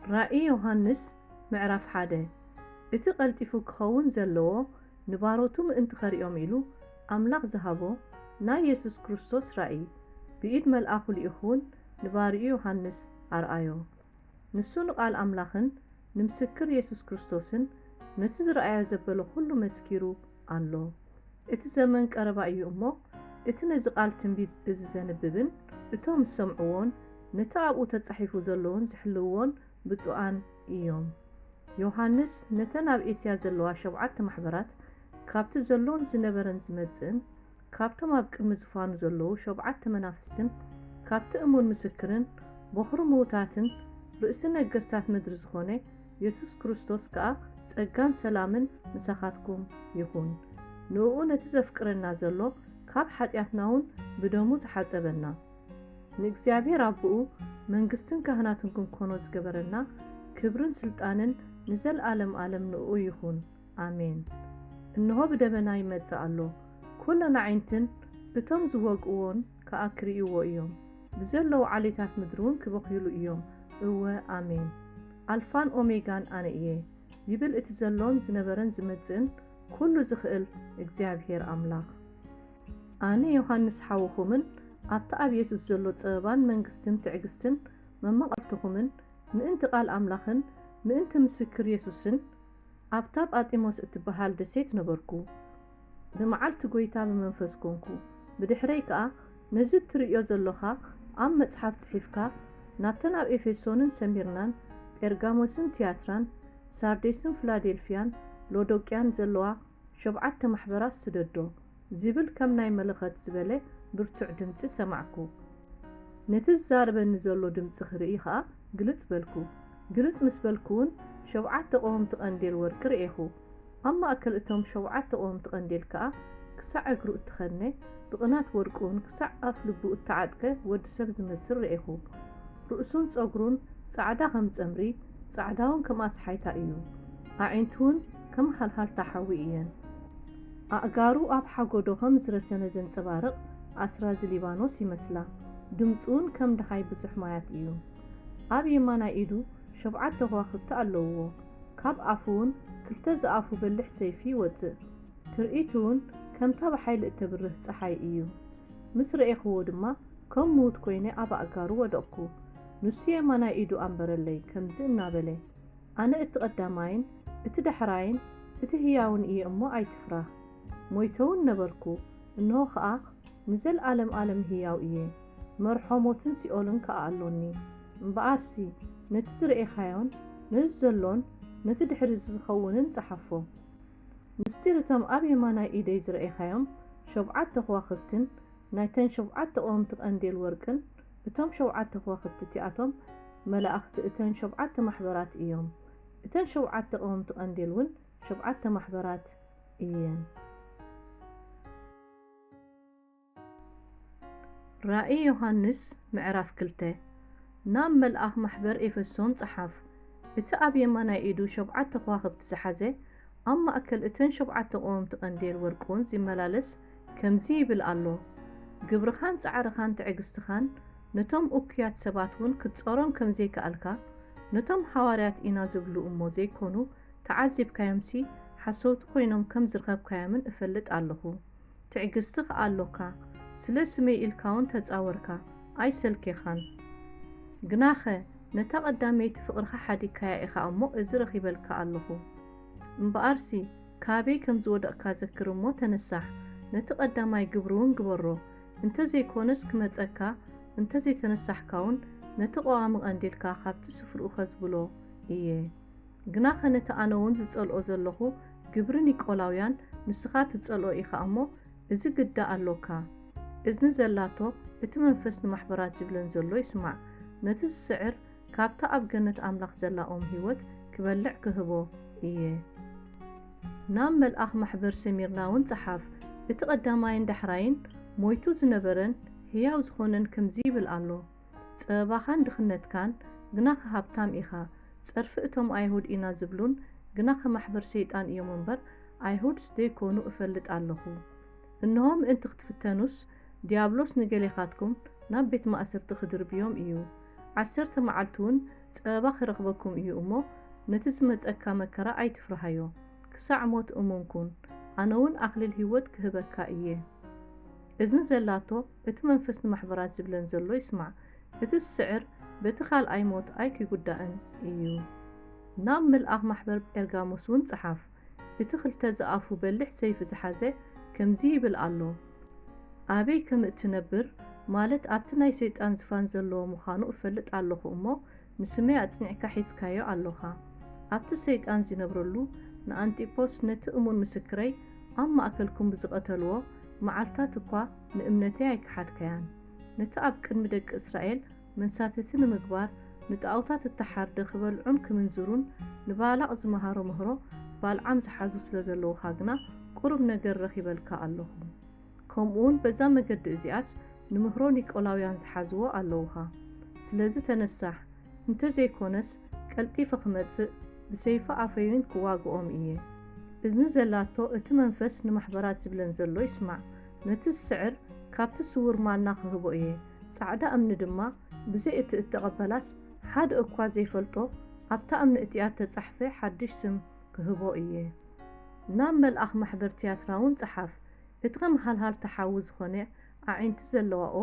ራእይ ዮሃንስ ምዕራፍ ሓደ። እቲ ቀልጢፉ ክኸውን ዘለዎ ንባሮቱ ምእንቲ ኸርእዮም ኢሉ ኣምላኽ ዝሃቦ ናይ የሱስ ክርስቶስ ራእይ ብኢድ መልኣኹ ልኢኹውን ንባርዩ ዮሃንስ ኣርኣዮ። ንሱ ንቓል ኣምላኽን ንምስክር የሱስ ክርስቶስን ነቲ ዝረኣዮ ዘበሎ ኹሉ መስኪሩ ኣሎ። እቲ ዘመን ቀረባ እዩ እሞ፣ እቲ ነዚ ቃል ትንቢት እዚ ዘንብብን እቶም ዝሰምዕዎን ነቲ ኣብኡ ተጻሒፉ ዘለውን ዝሕልውዎን ብፁዓን እዮም። ዮሃንስ ነተን ኣብ ኤስያ ዘለዋ ሸብዓተ ማሕበራት፣ ካብቲ ዘሎን ዝነበረን ዝመጽእን፣ ካብቶም ኣብ ቅድሚ ዝፋኑ ዘለዉ ሸብዓተ መናፍስትን፣ ካብቲ እሙን ምስክርን፣ ቦኽሪ ምዉታትን፣ ርእሲ ነገስታት ምድሪ ዝኾነ የሱስ ክርስቶስ ከኣ ጸጋን ሰላምን ምሳኻትኩም ይኹን። ንእኡ ነቲ ዘፍቅረና ዘሎ ካብ ሓጢኣትና እውን ብደሙ ዝሓጸበና፣ ንእግዚኣብሔር ኣቦኡ መንግስትን ካህናትን ክንኮኖ ዝገበረና ክብርን ስልጣንን ንዘለኣለም ኣለም ንእኡ ይኹን። ኣሜን። እንሆ ብደበና ይመጽእ ኣሎ። ኩለን ኣዒንትን እቶም ዝወግእዎን ከኣ ክርእይዎ እዮም። ብዘለዉ ዓሌታት ምድሪ እውን ክበኽዩሉ እዮም። እወ፣ ኣሜን። ኣልፋን ኦሜጋን ኣነ እየ፣ ይብል እቲ ዘሎን ዝነበረን ዝመጽእን ኩሉ ዝኽእል እግዚኣብሔር ኣምላኽ። ኣነ ዮሃንስ ሓውኹምን ኣብቲ ኣብ የሱስ ዘሎ ጸበባን መንግስትን ትዕግስትን መማቐልትኹምን ምእንቲ ቃል ኣምላኽን ምእንቲ ምስክር የሱስን ኣብታ ጳጢሞስ እትበሃል ደሴት ነበርኩ። ብመዓልቲ ጐይታ ብመንፈስ ኰንኩ። ብድሕረይ ከኣ ነዚ እትርእዮ ዘሎኻ ኣብ መጽሓፍ ጽሒፍካ ናብተን ኣብ ኤፌሶንን ሰሚርናን ጴርጋሞስን ትያትራን ሳርዴስን ፊላዴልፍያን ሎዶቅያን ዘለዋ ሸብዓተ ማሕበራት ስደዶ፣ ዝብል ከም ናይ መለኸት ዝበለ ብርቱዕ ድምጺ ሰማዕኩ። ነቲ ዝዛረበኒ ዘሎ ድምጺ ክርኢ ኸኣ ግልጽ በልኩ። ግልጽ ምስ በልኩ እውን ሸብዓተ ቀወምቲ ቀንዴል ወርቂ ርኤኹ። ኣብ ማእከል እቶም ሸብዓተ ቀወምቲ ቀንዴል ከኣ ክሳዕ እግሩ እትኸድነ ብቕናት ወርቂ እውን ክሳዕ ኣፍ ልቡ እተዓጥቀ ወዲ ሰብ ዝመስል ርኤኹ። ርእሱን ጸጉሩን ጻዕዳ ከም ጸምሪ፣ ጻዕዳ እውን ከም ኣስሓይታ እዩ። ኣዒንቱ እውን ከም ሃልሃልታ ሓዊ እየን። ኣእጋሩ ኣብ ሓጎዶ ከም ዝረሰነ ዘንጸባርቕ ኣስራዚ ሊባኖስ ይመስላ። ድምጹ እውን ከም ደሃይ ብዙሕ ማያት እዩ። ኣብ የማናይ ኢዱ ሸብዓተ ከዋኽብቲ ኣለውዎ። ካብ ኣፉ እውን ክልተ ዝኣፉ በሊሕ ሰይፊ ይወጽእ። ትርኢቱ እውን ከምታ ብሓይሊ እተብርህ ጸሓይ እዩ። ምስ ረኤኽዎ ድማ ከም ምዉት ኰይነ ኣብ ኣእጋሩ ወደቕኩ። ንሱ የማናይ ኢዱ ኣንበረለይ፣ ከምዚ እናበለ፣ ኣነ እቲ ቀዳማይን እቲ ዳሕራይን እቲ ህያውን እየ እሞ ኣይትፍራህ። ሞይተ እውን ነበርኩ፣ እንሆ ኸኣ ንዘለኣለም ኣለም ህያው እየ። መርሖ ሞትን ሲኦልን ከኣ ኣሎኒ። እምበኣርሲ ነቲ ዝረኤኻዮን ነዚ ዘሎን ነቲ ድሕሪ እዚ ዝኸውንን ጸሓፎ። ምስጢር እቶም ኣብ የማናይ ኢደይ ዝረኤኻዮም ሸብዓተ ከዋኽብትን ናይተን ሸብዓተ ቀወምቲ ቀንዴል ወርቅን፣ እቶም ሸብዓተ ከዋኽብቲ እቲኣቶም መላእኽቲ እተን ሸብዓተ ማሕበራት እዮም። እተን ሸብዓተ ቀወምቲ ቀንዴል እውን ሸብዓተ ማሕበራት እየን። ራእይ ዮሃንስ ምዕራፍ ክልተ። ናብ መልኣኽ ማሕበር ኤፌሶን ጸሓፍ። እቲ ኣብ የማናይ ኢዱ ሸብዓተ ከዋኽብቲ ዝሓዘ፣ ኣብ ማእከል እተን ሸብዓተ ቀወምቲ ቀንዴል ወርቂ እውን ዚመላለስ ከምዚ ይብል ኣሎ፣ ግብርኻን ጻዕርኻን ትዕግስትኻን ነቶም እኩያት ሰባት እውን ክትጸሮም ከም ዘይከኣልካ፣ ነቶም ሃዋርያት ኢና ዝብሉ እሞ ዘይኮኑ ተዓዚብካዮምሲ፣ ሓሰውቲ ኮይኖም ከም ዝረኸብካዮምን እፈልጥ ኣለኹ። ትዕግስቲ ከኣ ኣሎካ፣ ስለ ስመይ ኢልካ እውን ተጻወርካ፣ ኣይሰልኬኻን። ግናኸ ነታ ቀዳመይቲ ፍቕርኻ ሓዲግካያ ኢኻ እሞ፣ እዚ ረኺበልካ ኣለኹ። እምበኣርሲ፣ ካበይ ከም ዝወደቕካ ዘክር እሞ ተነሳሕ፣ ነቲ ቀዳማይ ግብሪ እውን ግበሮ። እንተ ዘይኮነስ ክመጸካ፣ እንተ ዘይተነሳሕካ እውን፣ ነቲ ቀዋሚ ቀንዴልካ ካብቲ ስፍርኡ ኸዝብሎ እየ። ግናኸ ነቲ ኣነ እውን ዝጸልኦ ዘለኹ ግብሪ ኒቆላውያን ንስኻ ትጸልኦ ኢኻ እሞ፣ እዚ ግዳ ኣሎካ። እዝኒ ዘላቶ እቲ መንፈስ ንማሕበራት ዝብለን ዘሎ ይስማዕ። ነቲ ዝስዕር ካብታ ኣብ ገነት ኣምላኽ ዘላ ኦም ህይወት ክበልዕ ክህቦ እየ። ናብ መልኣኽ ማሕበር ሰሚርና እውን ጸሓፍ። እቲ ቀዳማይን ዳሕራይን ሞይቱ ዝነበረን ህያው ዝኾነን ከምዚ ይብል ኣሎ፣ ጸበባኻን ድኽነትካን፣ ግናኸ ሃብታም ኢኻ። ጸርፊ እቶም ኣይሁድ ኢና ዝብሉን፣ ግናኸ ማሕበር ሰይጣን እዮም እምበር፣ ኣይሁድስ ዘይኮኑ እፈልጥ ኣለኹ። እንሆ ምእንቲ ክትፍተኑስ፣ ዲያብሎስ ንገሌኻትኩም ናብ ቤት ማእሰርቲ ክድርብዮም እዩ። ዓሰርተ መዓልቲ እውን ጸበባ ክረኽበኩም እዩ እሞ፣ ነቲ ዝመጸካ መከራ ኣይትፍርሃዮ። ክሳዕ ሞት እሙን ኩን፣ ኣነ እውን ኣኽሊል ህይወት ክህበካ እየ። እዝኒ ዘላቶ፣ እቲ መንፈስ ንማሕበራት ዝብለን ዘሎ ይስማዕ። እቲ ዝስዕር በቲ ካልኣይ ሞት ኣይክጉዳእን እዩ። ናብ መልኣኽ ማሕበር ጴርጋሞስ እውን ጸሓፍ። እቲ ክልተ ዝኣፉ በሊሕ ሰይፊ ዝሓዘ ከምዚ ይብል ኣሎ፣ ኣበይ ከም እትነብር፣ ማለት ኣብቲ ናይ ሰይጣን ዝፋን ዘለዎ ምዃኑ እፈልጥ ኣለኹ እሞ፣ ንስመይ ኣጽኒዕካ ሒዝካዮ ኣሎኻ። ኣብቲ ሰይጣን ዚነብረሉ ንኣንጢፖስ ነቲ እሙን ምስክረይ ኣብ ማእከልኩም ብዝቐተልዎ መዓልታት እኳ ንእምነተይ ኣይከሓድካያን። ነቲ ኣብ ቅድሚ ደቂ እስራኤል መንሳተቲ ንምግባር ንጣኦታት እተሓርደ ክበልዑን ክምንዝሩን ንባላቕ ዝመሃሮ ምህሮ ባልዓም ዝሓዙ ስለ ዘለዉኻ ግና ቁሩብ ነገር ረኺበልካ ኣለኹ። ከምኡውን በዛ መገዲ እዚኣስ ንምህሮ ኒቆላውያን ዝሓዝዎ ኣለዉኻ። ስለዚ ተነሳሕ፣ እንተ ዘይኮነስ ቀልጢፈ ክመጽእ ብሰይፊ ኣፈይን ክዋግኦም እየ። እዝኒ ዘላቶ እቲ መንፈስ ንማሕበራት ዝብለን ዘሎ ይስማዕ። ነቲ ዝስዕር ካብቲ ስውር ማና ክህቦ እየ። ጻዕዳ እምኒ ድማ ብዘይ እቲ እተቐበላስ ሓደ እኳ ዘይፈልጦ ኣብታ እምኒ እቲኣ እተጻሕፈ ሓድሽ ስም ክህቦ እየ። ናብ መልኣኽ ማሕበር ትያትራ እውን ጸሓፍ። እቲ ከም ሃልሃልታ ሓዊ ዝኾነ ኣዒንቲ ዘለዋኦ፣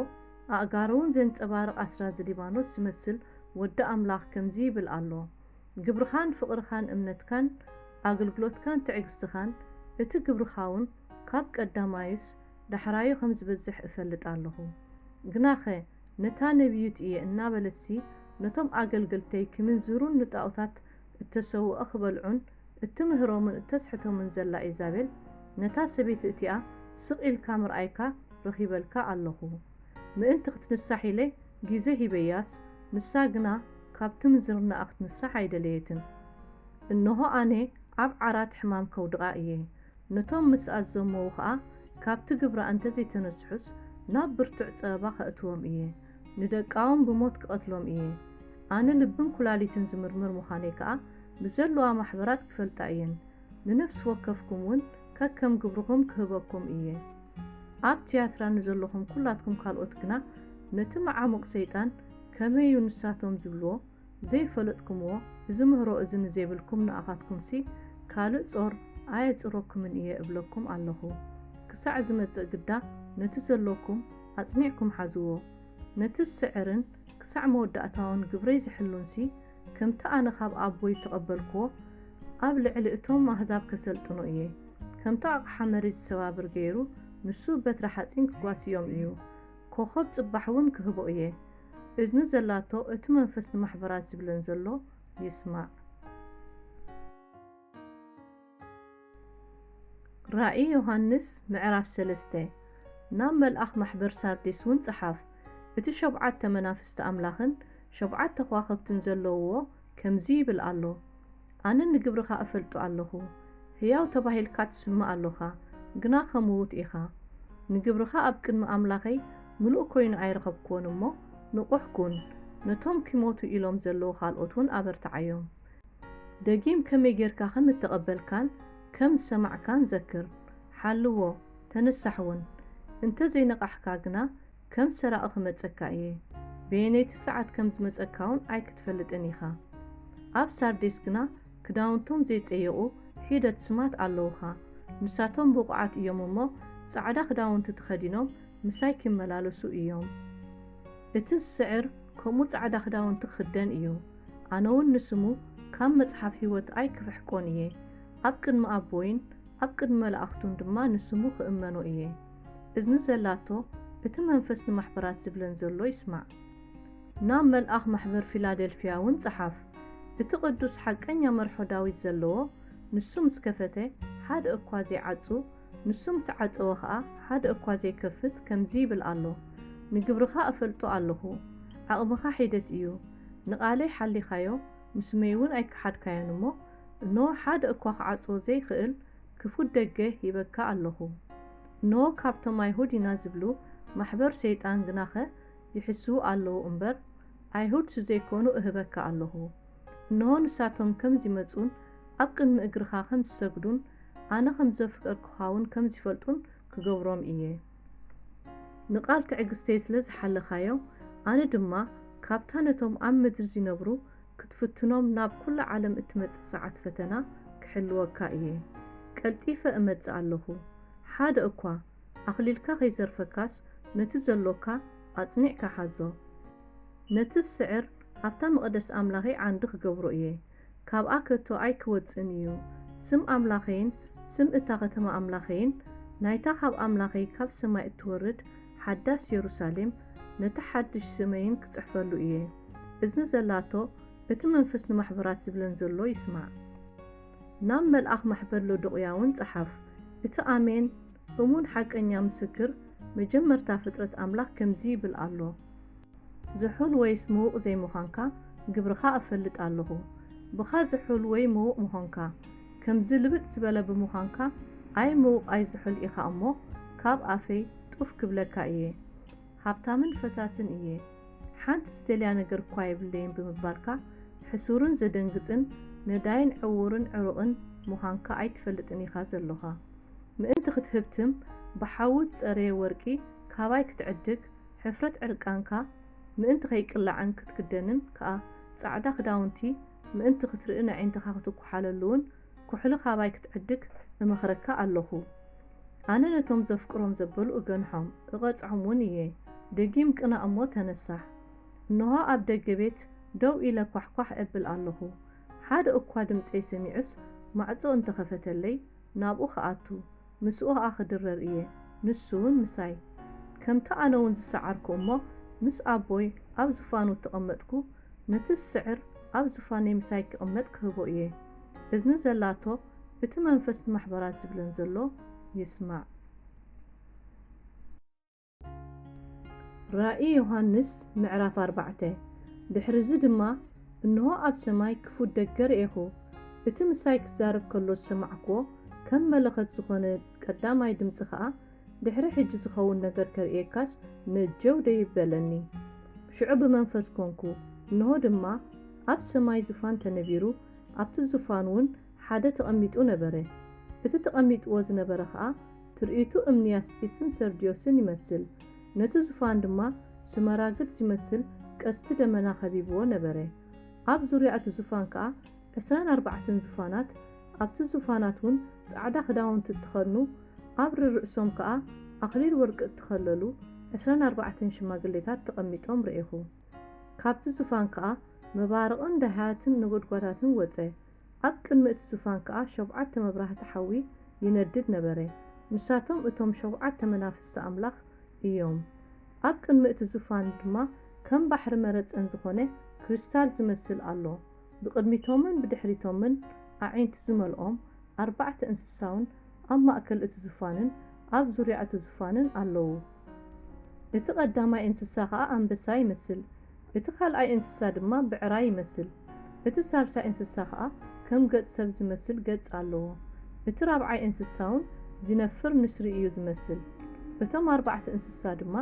ኣእጋሩ እውን ዘንጸባርቕ ኣስራዚ ሊባኖስ ዝመስል ወዲ ኣምላኽ ከምዚ ይብል ኣሎ፣ ግብርኻን ፍቕርኻን እምነትካን ኣገልግሎትካን ትዕግስትኻን፣ እቲ ግብርኻ እውን ካብ ቀዳማዩስ ዳሕራዩ ከም ዝበዝሕ እፈልጥ ኣለኹ። ግናኸ ነታ ነቢይት እየ እናበለትሲ ነቶም ኣገልገልተይ ክምንዝሩን ንጣኦታት እተሰውኦ ክበልዑን እትምህሮምን እተስሕቶምን ዘላ ኢዛቤል፣ ነታ ሰበይቲ እቲኣ ስቕ ኢልካ ምርኣይካ ረኺበልካ ኣለኹ። ምእንቲ ክትንሳሕ ኢለ ግዜ ሂበያስ፣ ንሳ ግና ካብቲ ምንዝርናኣ ክትንሳሕ ኣይደለየትን። እንሆ ኣነ ኣብ ዓራት ሕማም ከውድቓ እየ። ነቶም ምስ ኣዘመዉ ኸኣ ካብቲ ግብራ እንተ ዘይተነስሑስ፣ ናብ ብርቱዕ ጸበባ ከእትዎም እየ። ንደቃውን ብሞት ክቐትሎም እየ። ኣነ ልብን ኩላሊትን ዝምርምር ምዃነይ ከኣ ብዘለዋ ማሕበራት ክፈልጣ እየን። ንነፍሲ ወከፍኩም እውን ከከም ግብርኹም ክህበኩም እየ። ኣብ ትያትራ ንዘለኹም ኩላትኩም ካልኦት ግና ነቲ መዓሙቕ ሰይጣን ከመይ እዩ ንሳቶም ዝብልዎ ዘይፈለጥኩምዎ፣ እዚ ምህሮ እዚ ንዘይብልኩም ንኣኻትኩምሲ ካልእ ጾር ኣየጽረኩምን እየ እብለኩም ኣለኹ። ክሳዕ ዝመጽእ ግዳ ነቲ ዘሎኩም ኣጽኒዕኩም ሓዝዎ። ነቲ ዝስዕርን ክሳዕ መወዳእታውን ግብረይ ዝሕሉንሲ፣ ከምቲ ኣነ ካብ ኣቦይ እተቐበልክዎ፣ ኣብ ልዕሊ እቶም ኣህዛብ ከሰልጥኖ እየ። ከምቲ ኣቕሓ መሬት ዝሰባብር ገይሩ፣ ንሱ በትሪ ሓጺን ክጓስዮም እዩ። ኮኸብ ጽባሕ እውን ክህቦ እየ። እዝኒ ዘላቶ እቲ መንፈስ ንማሕበራት ዝብለን ዘሎ ይስማዕ። ራእይ ዮሃንስ ምዕራፍ ሰለስተ። ናብ መልኣኽ ማሕበር ሳርዲስ እውን ጸሓፍ። እቲ ሸብዓተ መናፍስቲ ኣምላኽን ሸብዓተ ከዋኽብትን ዘለውዎ ከምዚ ይብል ኣሎ፣ ኣነ ንግብርኻ እፈልጦ ኣለኹ። ህያው ተባሂልካ ትስማዕ ኣሎኻ፣ ግና ኸምውት ኢኻ። ንግብርኻ ኣብ ቅድሚ ኣምላኸይ ምሉእ ኮይኑ ኣይረኸብክዎን እሞ፣ ንቑሕ ኩን። ነቶም ኪሞቱ ኢሎም ዘለዉ ካልኦት እውን ኣበርትዓዮም። ደጊም ከመይ ጌርካ ከም እተቐበልካን ከም ዝሰማዕካን ዘክር። ሓልዎ፣ ተነሳሕ እውን። እንተ ዘይነቓሕካ ግና ከም ሰራቒ ክመጸካ እየ። በየነይቲ ሰዓት ከም ዝመጸካ እውን ኣይክትፈልጥን ኢኻ። ኣብ ሳርዴስ ግና ክዳውንቶም ዘይጸየቑ ሒደት ስማት ኣለዉኻ። ንሳቶም ብቑዓት እዮም እሞ፣ ጻዕዳ ክዳውንቲ ተኸዲኖም ምሳይ ኪመላለሱ እዮም። እቲ ዝስዕር ከምኡ ጻዕዳ ክዳውንቲ ክኽደን እዩ። ኣነ እውን ንስሙ ካብ መጽሓፍ ህይወት ኣይክፍሕቆን እየ። ኣብ ቅድሚ ኣቦይን ኣብ ቅድሚ መላእኽቱን ድማ ንስሙ ክእመኖ እየ። እዝኒ ዘላቶ እቲ መንፈስ ንማሕበራት ዝብለን ዘሎ ይስማዕ። ናብ መልኣኽ ማሕበር ፊላደልፍያ እውን ጸሓፍ። እቲ ቅዱስ ሓቀኛ መርሖ ዳዊት ዘለዎ፣ ንሱ ምስ ከፈተ ሓደ እኳ ዘይዓጹ፣ ንሱ ምስ ዓጸወ ኸኣ ሓደ እኳ ዘይከፍት ከምዚ ይብል ኣሎ፣ ንግብርኻ እፈልጦ ኣለኹ፣ ዓቕምኻ ሒደት እዩ። ንቓለይ ሓሊኻዮ፣ ንስመይ እውን ኣይከሓድካዮን እሞ፣ እንሆ ሓደ እኳ ክዓጽዎ ዘይክእል ክፉት ደገ ሂበካ ኣለኹ። እንሆ ካብቶም ኣይሁድ ኢና ዝብሉ ማሕበር ሰይጣን ግናኸ ይሕስዉ ኣለዉ እምበር፣ ኣይሁድ ስዘይኮኑ እህበካ ኣለኹ። እንሆ ንሳቶም ከም ዚመጹን ኣብ ቅድሚ እግርኻ ከም ዝሰግዱን፣ ኣነ ከም ዘፍቀርኩኻውን ከም ዚፈልጡን ክገብሮም እየ። ንቓል ትዕግስተይ ስለ ዝሓለኻዮ፣ ኣነ ድማ ካብታ ነቶም ኣብ ምድሪ ዚነብሩ ክትፍትኖም ናብ ኩላ ዓለም እትመጽእ ሰዓት ፈተና ክሕልወካ እየ። ቀልጢፈ እመጽእ ኣለኹ። ሓደ እኳ ኣኽሊልካ ከይዘርፈካስ፣ ነቲ ዘሎካ ኣጽኒዕካ ሓዞ። ነቲ ዝስዕር ኣብታ መቕደስ ኣምላኸይ ዓንዲ ክገብሮ እየ። ካብኣ ከቶ ኣይክወጽእን እዩ። ስም ኣምላኸይን ስም እታ ከተማ ኣምላኸይን፣ ናይታ ካብ ኣምላኸይ ካብ ሰማይ እትወርድ ሓዳስ የሩሳሌም፣ ነቲ ሓድሽ ስመይን ክጽሕፈሉ እየ። እዝኒ ዘላቶ እቲ መንፈስ ንማሕበራት ዝብለን ዘሎ ይስማዕ። ናብ መልኣኽ ማሕበር ሎዶቕያ እውን ጸሓፍ። እቲ ኣሜን፣ እሙን ሓቀኛ ምስክር፣ መጀመርታ ፍጥረት ኣምላኽ ከምዚ ይብል ኣሎ። ዝሑል ወይስ ምዉቕ ዘይምዃንካ ግብርኻ እፈልጥ ኣለኹ። ብኻ ዝሑል ወይ ምዉቕ ምዃንካ፣ ከምዚ ልብጥ ዝበለ ብምዃንካ፣ ኣይ ምዉቕ ኣይ ዝሑል ኢኻ እሞ፣ ካብ ኣፈይ ጡፍ ክብለካ እየ። ሃብታምን ፈሳስን እየ፣ ሓንቲ ዝደልያ ነገር እኳ የብለይን ብምባልካ፣ ሕሱርን ዘደንግጽን፣ ነዳይን ዕዉርን ዕሩቕን ምዃንካ ኣይትፈልጥን ኢኻ ዘሎኻ። ምእንቲ ክትህብትም፣ ብሓዊ ዝጸረየ ወርቂ ካባይ ክትዕድግ፣ ሕፍረት ዕርቃንካ ምእንቲ ከይቅላዕን ክትክደንን ከኣ፣ ጻዕዳ ክዳውንቲ ምእንቲ ክትርኢ፣ ንኣዒንትኻ ክትኩሓለሉውን፣ ኩሕሊ ካባይ ክትዕድግ እመኽረካ ኣለኹ። ኣነ ነቶም ዘፍቅሮም ዘበሉ እገንሖም፣ እቐጽዖም እውን እየ። ደጊም ቅናእ እሞ ተነሳሕ። እንሆ ኣብ ደገ ቤት ደው ኢለ ኳሕኳሕ እብል ኣለኹ። ሓደ እኳ ድምጸይ ሰሚዑስ፣ ማዕጾ እንተኸፈተለይ፣ ናብኡ ክኣቱ፣ ምስኡ ኸኣ ክድረር እየ፣ ንሱ እውን ምሳይ። ከምቲ ኣነ እውን ዝሰዓርኩ እሞ፣ ምስ ኣቦይ ኣብ ዙፋኑ እተቐመጥኩ፣ ነቲ ዝስዕር ኣብ ዙፋነይ ምሳይ ክቕመጥ ክህቦ እየ። እዝኒ ዘላቶ፣ እቲ መንፈስ ንማሕበራት ዝብለን ዘሎ ይስማዕ። ራእይ ዮሃንስ ምዕራፍ ኣርባዕተ። ድሕርዚ ድማ፣ እንሆ ኣብ ሰማይ ክፉት ደገ ርኤኹ። እቲ ምሳይ ክዛረብ ከሎ ዝሰማዕክዎ ከም መለኸት ዝኾነ ቀዳማይ ድምጺ ኸኣ፣ ድሕሪ ሕጂ ዝኸውን ነገር ከርእየካስ ነጀው ደይብ በለኒ። ሽዑ ብመንፈስ ኮንኩ፣ እንሆ ድማ ኣብ ሰማይ ዙፋን ተነቢሩ፣ ኣብቲ ዙፋን እውን ሓደ ተቐሚጡ ነበረ። እቲ ተቐሚጥዎ ዝነበረ ኸኣ ትርኢቱ እምኒ ያስጲስን ሰርድዮስን ይመስል። ነቲ ዙፋን ድማ ስመራግድ ዝመስል ቀስቲ ደመና ኸቢብዎ ነበረ። ኣብ ዙርያ እቲ ዙፋን ከኣ ዕስራን ኣርባዕተን ዙፋናት፣ ኣብቲ ዙፋናት እውን ጻዕዳ ክዳውንቲ እተኸድኑ፣ ኣብ ርርእሶም ከኣ ኣኽሊል ወርቂ እተኸለሉ ዕስራን ኣርባዕተን ሽማግሌታት ተቐሚጦም ርኤኹ። ካብቲ ዙፋን ከኣ መባርቕን ደሃያትን ነጎድጓዳትን ወጸ። ኣብ ቅድሚ እቲ ዙፋን ከኣ ሸውዓተ መብራህቲ ሓዊ ይነድድ ነበረ። ንሳቶም እቶም ሸውዓተ መናፍስቲ ኣምላኽ እዮም። ኣብ ቅድሚ እቲ ዙፋን ድማ ከም ባሕሪ መረጸን ዝኾነ ክሪስታል ዝመስል ኣሎ። ብቕድሚቶምን ብድሕሪቶምን ኣዒንቲ ዝመልኦም ኣርባዕተ እንስሳውን ኣብ ማእከል እቲ ዙፋንን ኣብ ዙርያ እቲ ዙፋንን ኣለዉ። እቲ ቀዳማይ እንስሳ ኸኣ ኣንበሳ ይመስል፣ እቲ ካልኣይ እንስሳ ድማ ብዕራይ ይመስል፣ እቲ ሳልሳይ እንስሳ ኸኣ ከም ገጽ ሰብ ዝመስል ገጽ ኣለዎ፣ እቲ ራብዓይ እንስሳውን ዚነፍር ንስሪ እዩ ዝመስል። እቶም ኣርባዕተ እንስሳ ድማ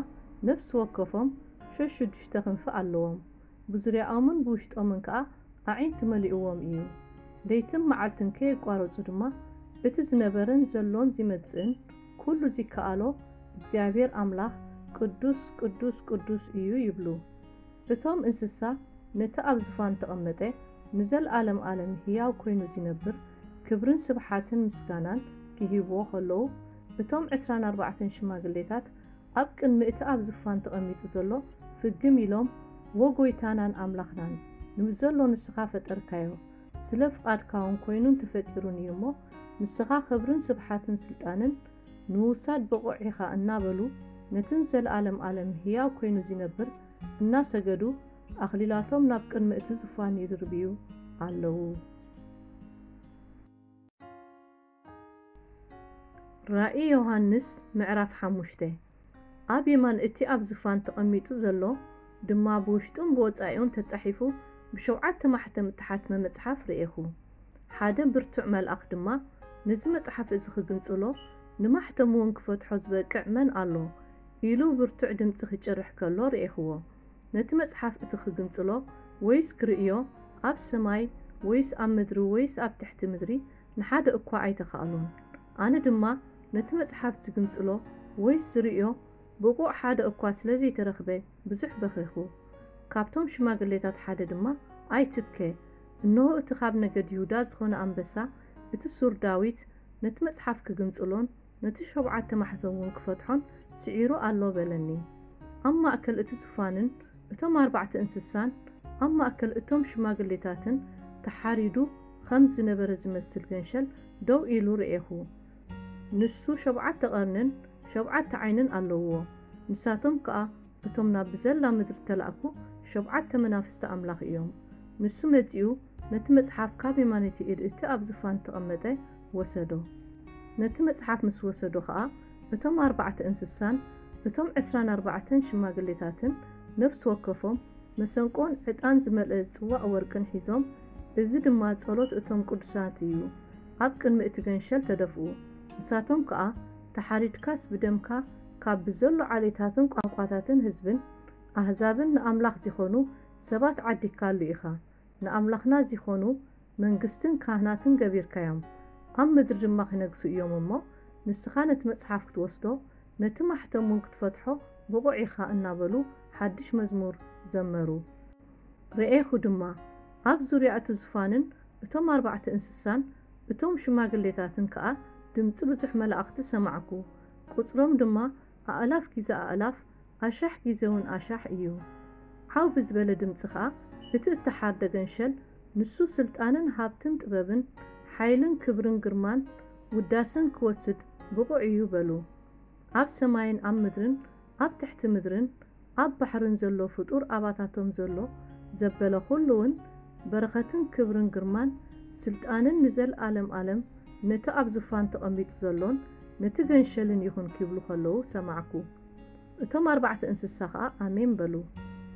ነፍሲ ወከፎም ሸሽዱሽተ ክንፊ ኣለዎም፣ ብዙርያኦምን ብውሽጦምን ከኣ ኣዒንቲ መሊእዎም እዩ። ለይትን መዓልትን ከየቋረጹ ድማ፣ እቲ ዝነበረን ዘሎን ዚመጽእን ኩሉ ዚከኣሎ እግዚኣብሔር ኣምላኽ፣ ቅዱስ፣ ቅዱስ፣ ቅዱስ እዩ ይብሉ። እቶም እንስሳ ነቲ ኣብ ዙፋን እተቐመጠ ንዘለኣለም ኣለም ህያው ኮይኑ ዚነብር፣ ክብርን ስብሓትን ምስጋናን ኪህብዎ ከለዉ፣ እቶም ዕስራን ኣርባዕተን ሽማግሌታት ኣብ ቅድሚ እቲ ኣብ ዙፋን ተቐሚጡ ዘሎ ፍግም ኢሎም፣ "ዎ ጐይታናን ኣምላኽናን፣ ንብዘሎ ንስኻ ፈጠርካዮ፣ ስለ ፍቓድካ እውን ኮይኑን ተፈጢሩን እዩ እሞ፣ ንስኻ ክብርን ስብሓትን ስልጣንን ንውሳድ ብቑዕ ኢኻ" እናበሉ፣ ነቲ ንዘለኣለም ኣለም ህያው ኮይኑ ዚነብር እናሰገዱ፣ ኣኽሊላቶም ናብ ቅድሚ እቲ ዙፋን ይድርብዩ ኣለዉ። ራእይ ዮሃንስ ምዕራፍ ሓሙሽተ። ኣብ የማን እቲ ኣብ ዙፋን ተቐሚጡ ዘሎ ድማ ብውሽጡን ብወጻኢኡን ተጻሒፉ ብሸውዓተ ማሕተም እተሓትመ መጽሓፍ ርኤኹ። ሓደ ብርቱዕ መልኣኽ ድማ፣ "ነዚ መጽሓፍ እዚ ክግንጽሎ፣ ንማሕተሙ እውን ክፈትሖ ዝበቅዕ መን ኣሎ?" ኢሉ ብርቱዕ ድምጺ ክጭርሕ ከሎ ርኤኽዎ። ነቲ መጽሓፍ እቲ ክግንጽሎ ወይስ ክርእዮ ኣብ ሰማይ ወይስ ኣብ ምድሪ ወይስ ኣብ ትሕቲ ምድሪ ንሓደ እኳ ኣይተኻእሎን። ኣነ ድማ ነቲ መጽሓፍ ዝግንጽሎ ወይስ ዝርእዮ ብቑዕ ሓደ እኳ ስለ ዘይተረኽበ ብዙሕ በኺኹ። ካብቶም ሽማግሌታት ሓደ ድማ፣ ኣይትብከ፣ እንሆ እቲ ኻብ ነገድ ይሁዳ ዝኾነ ኣንበሳ፣ እቲ ሱር ዳዊት፣ ነቲ መጽሓፍ ክግንጽሎን ነቲ ሸውዓተ ማሕተም እውን ክፈትሖን ስዒሩ ኣሎ በለኒ። ኣብ ማእከል እቲ ዙፋንን እቶም ኣርባዕተ እንስሳን ኣብ ማእከል እቶም ሽማግሌታትን ተሓሪዱ ኸም ዝነበረ ዝመስል ገንሸል ደው ኢሉ ርኤኹ። ንሱ ሸብዓተ ቐርንን ሸብዓተ ዓይንን ኣለውዎ። ንሳቶም ከኣ እቶም ናብ ብዘላ ምድሪ እተላእኩ ሸብዓተ መናፍስቲ ኣምላኽ እዮም። ንሱ መጺኡ ነቲ መጽሓፍ ካብ የማነይቲ ኢድ እቲ ኣብ ዙፋን እተቐመጠ ወሰዶ። ነቲ መጽሓፍ ምስ ወሰዶ ኸኣ እቶም ኣርባዕተ እንስሳን እቶም ዕስራን ኣርባዕተን ሽማግሌታትን ነፍሲ ወከፎም መሰንቆን ዕጣን ዝመልአ ጽዋእ ወርቅን ሒዞም፣ እዚ ድማ ጸሎት እቶም ቅዱሳት እዩ፣ ኣብ ቅድሚ እቲ ገንሸል ተደፍኡ። ንሳቶም ከኣ፣ ተሓሪድካስ ብደምካ ካብ ብዘሎ ዓሌታትን ቋንቋታትን ህዝብን ኣህዛብን ንኣምላኽ ዚኾኑ ሰባት ዓዲግካሉ ኢኻ። ንኣምላኽና ዚኾኑ መንግስትን ካህናትን ገቢርካዮም። ኣብ ምድሪ ድማ ኺነግሱ እዮም እሞ፣ ንስኻ ነቲ መጽሓፍ ክትወስዶ፣ ነቲ ማሕተም እውን ክትፈትሖ ብቑዕ ኢኻ እናበሉ ሓድሽ መዝሙር ዘመሩ። ረኤኹ ድማ፣ ኣብ ዙርያ እቲ ዙፋንን እቶም ኣርባዕተ እንስሳን እቶም ሽማግሌታትን ከኣ ድምጺ ብዙሕ መላእኽቲ ሰማዕኩ። ቁጽሮም ድማ ኣእላፍ ጊዘ ኣእላፍ፣ ኣሻሕ ጊዘ እውን ኣሻሕ እዩ። ዓው ብዝበለ ድምጺ ኸኣ እቲ እተሓርደ ገንሸል፣ ንሱ ስልጣንን ሃብትን ጥበብን ሓይልን ክብርን ግርማን ውዳሰን ክወስድ ብቑዕ እዩ በሉ። ኣብ ሰማይን ኣብ ምድርን ኣብ ትሕቲ ምድርን ኣብ ባሕርን ዘሎ ፍጡር ኣባታቶም ዘሎ ዘበለ ኹሉ እውን በረኸትን ክብርን ግርማን ስልጣንን ንዘለኣለም ኣለም ነቲ ኣብ ዙፋን ተቐሚጡ ዘሎን ነቲ ገንሸልን ይኹን ኪብሉ ኸለዉ ሰማዕኩ። እቶም ኣርባዕተ እንስሳ ኸኣ ኣሜን በሉ።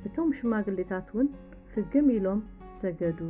እቶም ሽማግሌታት እውን ፍግም ኢሎም ሰገዱ።